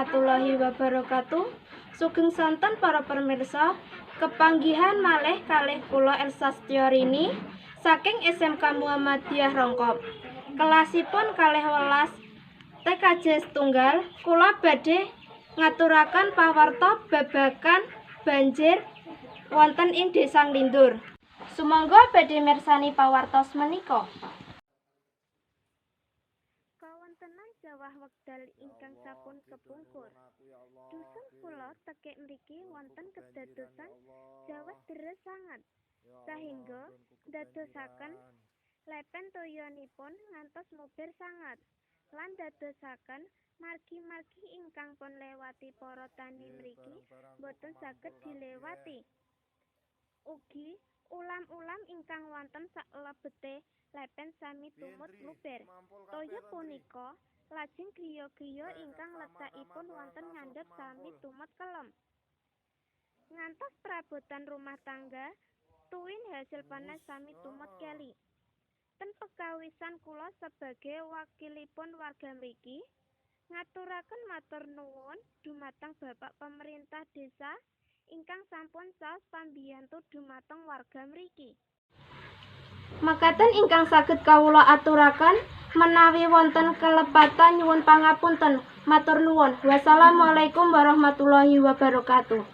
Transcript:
Warahmatullahi wabarakatuh. Sugeng sonten para pemirsa, kepanggihan malih kalih kula Elsa Setyorini saking SMK Muhammadiyah Rongkop. Kelasipun 12 TKJ setunggal, kula badhe ngaturaken pawarta babagan banjir wonten ing Desa Nglindur. Sumangga badhe mirsani pawartos menika. Kawontenan jawah wekdal ingkang sampun kepungkur. Dusun kula tekik mriki wonten kedadosan jawah deres sanget, sahingga ndadosaken lepen toyanipun ngantos mubir sanget lan ndadosaken margi-margi ingkang pun lewati para tani mriki boten saged dilewati. Ugi ulam-ulam ingkang wonten saklebete lepen sami tumut mubir. Toya punika lajeng griya-griya ingkang letakipun wonten ngandhap sami tumut kelem. Ngantos perabotan rumah tangga tuwin hasil panen sami tumut keli. Ten pekawisan kula sebagai wakilipun warga mriki ngaturaken matur nuwun dumateng Bapak Pemerintah Desa ingkang sampun saos pambiyantu dumateng warga mriki. Makaten ingkang saged kawula aturaken, menawi wonten kelepatan nyuwun pangapunten. Matur nuwun. Wassalamualaikum warahmatullahi wabarakatuh.